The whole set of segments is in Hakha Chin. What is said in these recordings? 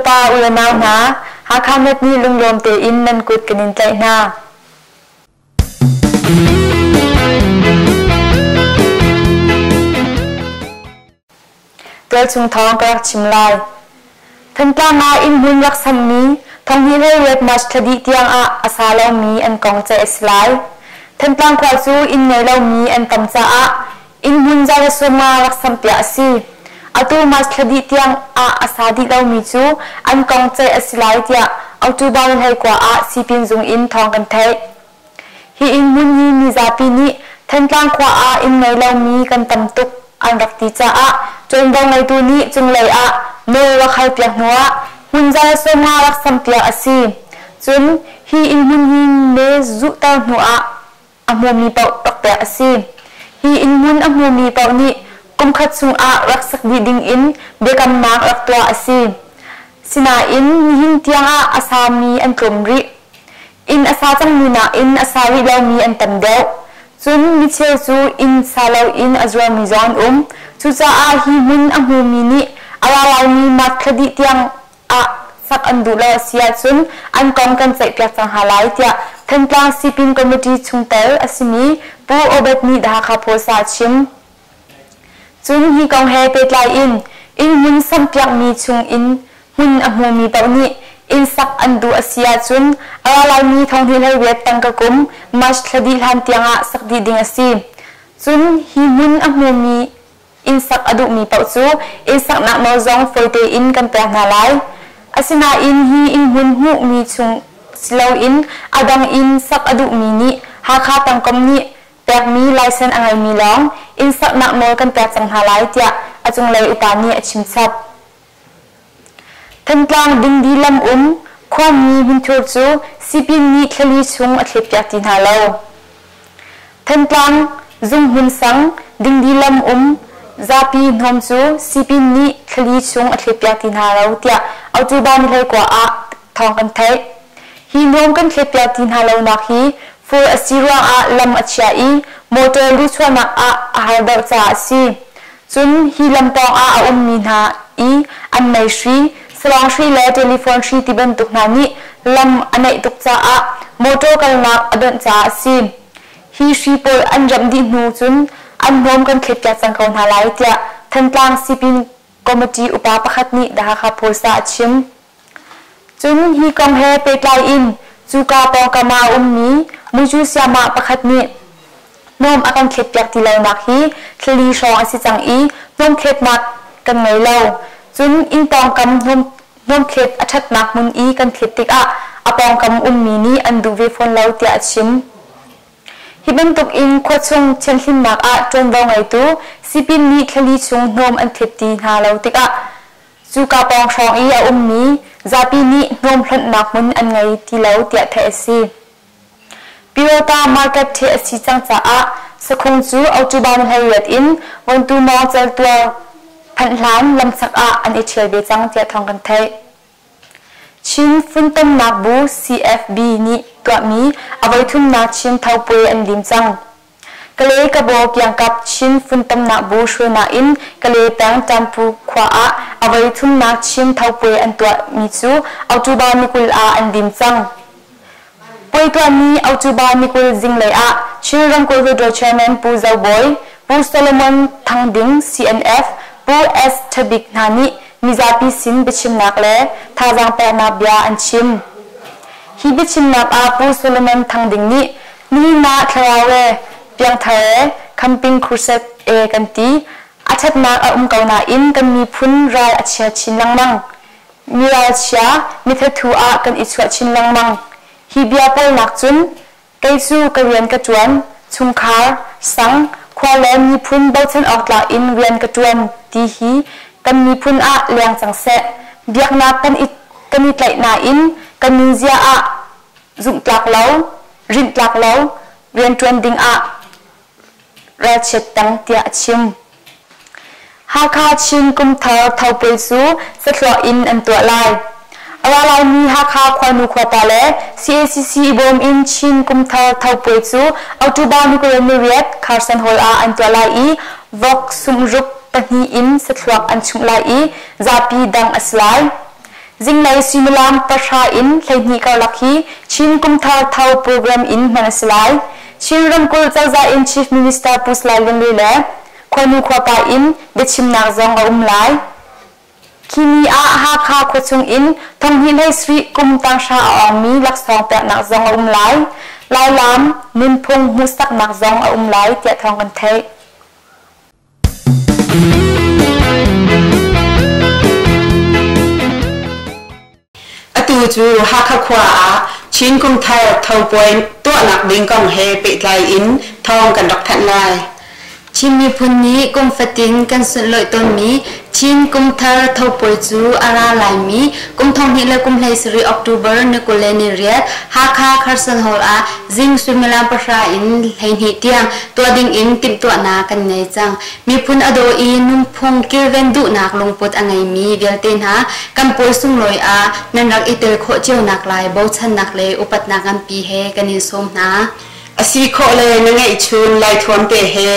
pa u le nau hna, Hakha Met nih lunglawm tein nan kut kan in tlaih hna. Tualchung thawng ka rak chim lai. Thantlang ah innhmun rak sammi thonghnih hleiriat March thla dih tiang ah a sa lomi an kong ceih a si lai. Thantlang khua cu inn ngei lomi an tam caah innhmun zalasuma rak sampiak a si. Atu March thla dih tiang ah a sa dih lomi cu an kong ceih a si lai tiah October 29 ah sipin zung in thawng kan theih. Hi innhmun hi mizapi nih Thantlang khua ah inn ngei lomi kan tam tuk an rak ti caah ṭuanvo ngeitu nih cunglei ah nawl rak halpiak hnuah hmunzal sawmnga rak sampiak a si. Cun hi innhmun hi mee zuhter hnuah a hmumi paoh rak pek a si. Hi innhmun a hmumi paoh nih kumkhat chungah rak sak dih dingin biakamnak rak tuah a si. Sinain nihin tiangah a sami an tlawm rih. Inn a sa cangmi nakin a sa rih lomi an tam deuh. Cun micheu cu inn sa loin a zuarmi zong an um. Cucaah hi hmun a hmumi nih a ra laimi mat thla dih tiang ah sak an duh lo a si ahcun an kong kan ceihpiak cang hna lai tiah Thantlang Sipin Committee chungtel a simi Pu Obed nih The Hakha Post ah a chim. Cun hi kong he pehtlai in innhmun samhpiakmi chung in hmun a hmumi paoh nih inn sak an duh a si ahcun a ra laimi thonghnih hleiriat tangka kum March thla dih hlan tiangah sak dih ding a si. Cun hi hmun a hmumi inn sak a duhmi paoh cu inn saknak nawl zong fawi tein kan pek hna lai. Asinain hi innhmun hmuhmi chung si loin a dang inn sak a duhmi nih Hakha pengkomh nih pekmi laisen a ngeimi lawng inn saknak nawl kan pek cang hna lai tiah a cunglei upa nih a chimchap. Thantlang dingdi lam um khuami hmunthur cu sipin nih thlali chung a thletpiak ti hna lo. Thantlang zunghmun sang dingdi lam um zapi hnawm cu sipin nih thlali chung a thletpiak ti hna lo tiah October ni 29 ah thawng kan theih. Hi hnawm kan thletpiak ti hna lonak hi fur a si ruangah lam a chia i motor luhchuahnak ah a har deuh caah a si. Cun hi lam pawngah a ummi hna i an mei hri, salawng hri le telephone hri ti bantuk hna nih lam a naih tuk caah motor kalnak a donh caah a si. Hi hri pawl an remh dih hnu cun an hnawm kan thletpiak cang ko hna lai tiah Thantlang Sipin Committee upa pakhat nih The Hakha Post ah a chim. Cun hi kong he pehtlai in cuka pawngkam ah a ummi mucu sayamah pakhat nih hnawm a kan thletpiak ti lonak hi thlali hrawng a si cang i hnawmthletnak kan ngei lo. Cun inn pawngkam hnawmthlet a ṭhatnak hmun i kan thlet tikah a pawngkam ummi nih an duh ve fawn lo tiah a chim. Hi bantuk in khuachung thianhhlimnak ah ṭuanvo ngeitu sipin nih thlali chung hnawm an thlet ti hna lo tikah Cuka pawng hrawng i a ummi zapi nih hnawm hlonhnak hmun an ngei ti lo tiah theih a si. Pyota market ṭheh a si cang caah sakhung cu October ni 18 in Vontu mawng celtuar phanh hlan lamchak ah an i ṭhial ve cang tiah thawng kan theih. Chin Funtomnak Bu CFB nih tuahmi a voithumnak Chin Tho Puai an lim cang. Kalay Kabaw kiangkap Chin funtomnak bu hruainak in Kalay peng Ṭampu khua ah a voi thumnak Chin Thopuai an tuahmi cu October ni 20 ah an dim cang. Puai tuahmi October ni 20 zinglei ah Chin ramkulh Hluttaw Chairman Pu Zo Bawi, Pu Solomon Thang Ding CNF, Pu S. Ṭhabik hna nih mizapi sin biachimnak le thazaang peknak bia an chim. Hi biachimnak ah Pu Solomon Thang Ding nih Nihin ah thlarau e, piangthar e, camping crusade e kan ti. A ṭhatnak a um ko nain kan miphun ral a chia chin lengmang. Mi ralchia, mithathu ah kan i chuah chin lengmang. Hi bia pawl nak cun kei cu ka rian ka ṭuan, chungkhar, sang, khua le miphun bochan awk tlak in rian ka ṭuan ti hi kan miphun ah leng cang seh. Biaknak kan i kan i tlaih nain kan nunzia ah zumhtlak lo, rinhtlak lo, rianṭuan dingah ralchiat peng tiah a chim. Hakha Chin Kumthar Thopuai cu sathluak in an tuah lai. A ra laimi Hakha khuanu khuapa le CACC i bawm in Chin Kumthar Thopuai cu October ni 28 Carson Hall ah an tuah lai i vok sumruk pahnih in sathluak an chumh lai i zapi dang a si lai. Zinglei suimilam pahra in 12 karlak hi Chin Kumthar Tho program in hman a si lai. Chin ramkulh cozah in Chief Minister Pu Salai Lungri le khuanu khuapa in biachimnak zong a um lai. Khi ni ah Hakha khuachung in thonghnih hlei sarih kum tanghra a awngmi laksawng peknak zong a um lai. Lailam nunphung hmuhsaknak zong a um lai tiah thawng kan theih. Atu cu Hakha khua ah Chin Kumthar Tho Puai tuahnak ding kong he pehtlai in thawng kan rak thanh lai. Chin miphun nih kum fatin kan sunhlawih tawnmi Chin Kumthar Tho Puai cu a ra laimi kum 2017 October ni 28 Hakha Carson Hall ah zing suimilam pahra in 12 tiang tuah ding in timhtuahnak kan ngei cang. Miphun a daw i nunphung kilven duhnak lungput a ngeimi vialte hna kan puai sunglawi ah nan rak i tel khawh cionak lai bochannak le upatnak nganpi he kan in sawm hna. A si khawh le na ngeihchun Laithuam te he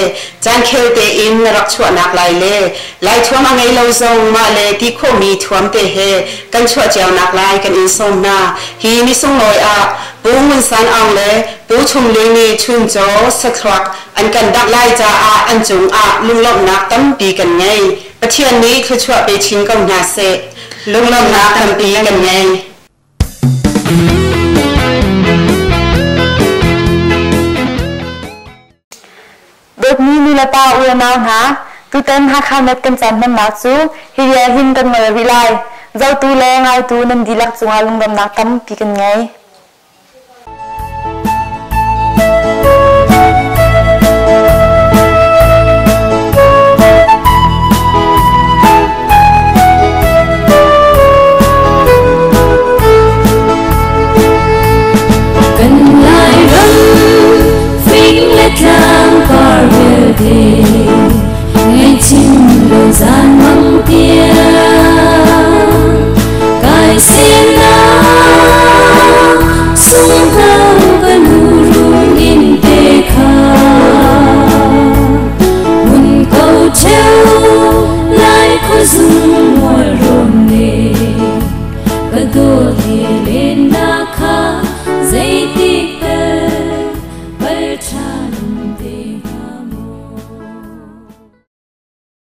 caankhel tein na rak chuahnak lai le Laithuam a ngei lo zong mah le ti khawhmi thuam te he kan chuah cionak lai kan in sawm hna. Hi ni sunglawi ah Pu Ngun San Aung le Pu Chum Ling nih chuncaw sathluak an kan dangh lai caah an cungah lunglawmhnak tampi kan ngei. Pathian nih thluachuah pe chin ko hna seh. Lunglawmhnak tampi kan ngei. Dawtmi nulepa unau hna, tutan Hakha Net kan caan hmannak cu hi vial hin kan ngol rih lai. Zotu le ngaitu nan dihlak cungah lungdamnak tampi kan ngei. Kan Lairam fing le tlang par vialte ngaihchim lo zan mang tiang kai sinak sung hna.